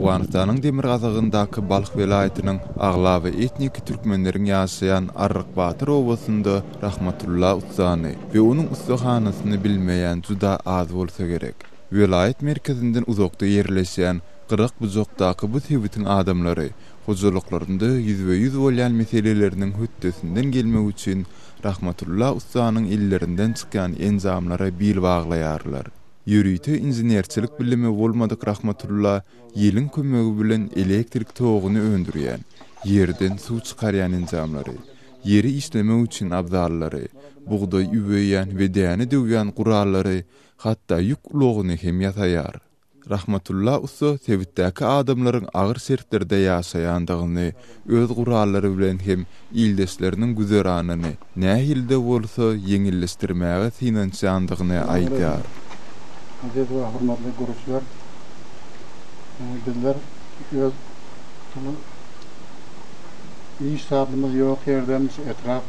Owganystanyň demirgazygyndaky Balh welaýatynyň aglaba etniki türkmenleriň ýaşaýan Arrykbatyr obasynda Rahmatulla ussany we onuň ussahanasyny bilmeýän juda az bolsa gerek. Welaýat merkezinden uzakda ýerleşýän gyrak-bujakdaky bu sebitiň adamlary hojalyklarynda ýüzbe-ýüz bolýan meseleleriniň hötdesinden gelmek üçin Rahmatulla ussanyň ellerinden çykýan enjamlara bil baglaýarlar. Ýörite inženerçilik bilimi bolmadyk Rahmatulla ýeliň kömegi bilen elektrik toguny öndürýän, ýerden suw çykarýan enjamlary, ýeri işlemek üçin abzallary, bugdaý üweýän we däne döwýän gurallary, hatda ýük ulagyny hem ýasaýar. Rahmatulla ussa sebitdäki adamlaryň agyr şertlerde ýaşaýandygyny, öz gurallary bilen hem ildeşleriniň güzeranyny nähili-de bolsa ýeňilleşdirmäge synanyşýandygyny aýdýar. Aziz we hormatly gurujylar, bizler öz iş zadymyz ýok ýerden şu etrap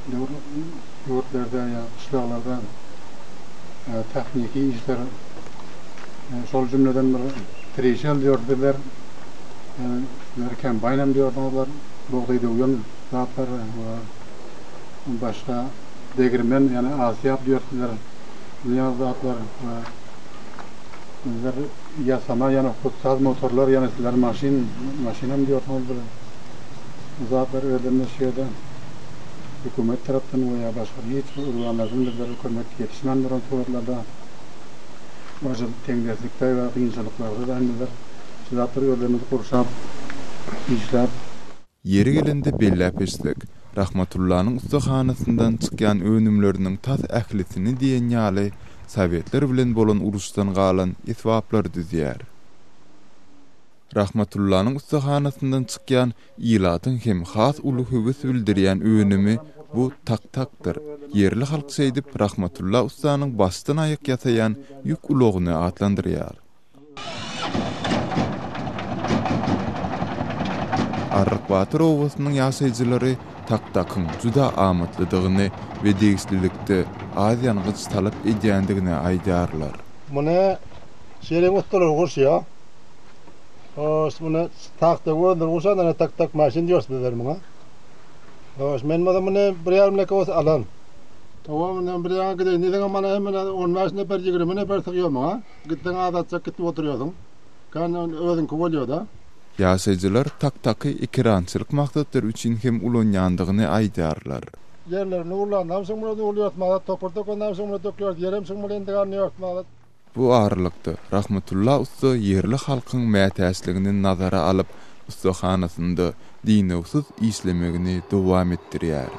ýurtlarda ýa gyşlaglarda tehniki işler şol jümleden bir trişel diýýär bizler sizler kombaýn hem diýýärsiňizler bugdaý döwýän zatlar we başga degirmen ýagny asýap diýýär sizler bu zatlar we bizler ýasama ýagny hussaz motorlar ýagny sizler maşyn maşyn hem diýýärsiňiz bir zatlar özlerinde şu ýerde hökümet tarapdan we ýa başga hiç bir organlardan bizlere kömek ýetişmän duran suratlarda başa teňdeslikde we kynçylyklarda da bizler şu zatlary özlerimiz gurşap işläp. Ýeri gelende belläp geçsek, Rahmatullanyň ussahanasyndan çykýan önümleriniň tas ählisini diýen ýaly sowetler bilen bolan uruşdan galan esbaplar düzýär. Rahmatullanyň ussahanasyndan çykýan ilatyň hem has uly höwes bildirýän önümi bu tak-takdyr. Ýerli halk şeýdip Rahmatulla ussanyň başdan-aýak ýasaýan ýük ulagyny atlandyrýar. Arrykbatyr obasynyň ýaşaýjylary tak-takyň juda amatlydygyny we degişlilikde az ýangyç talap edýändigini aýdýarlar. Muny şeýle ussalar gurşaýar. Hoş, muny tagta gözler guşan, tak tak maşyn diýýäris bizler muňa. Hoş, men bolsa muny bir ýarym leke bolsa alan. Hawa, mundan bir ýaňa gideýin diýseňem mana hemme 15 nefer, 20 nefer sygýar muňa. Gitseň azatjak gitip oturýarsyň. Kän özüňki bolýar-da. Ýaşaýjylar tak-taky ekerançylyk maksatlary üçin hem ulanýandygyny aýdýarlar. Ýerlerini urlanam şoň bilen urýarys, mazat toprak dökenam şoň bilen dökýäris, ýerem şoň bilen endigan ýörüs mazat. Bu aralykda, Rahmatulla ussa ýerli halkyň mätäçligini nazara alyp, ussahanasynda dynuwsyz işlemegini dowam etdirýär.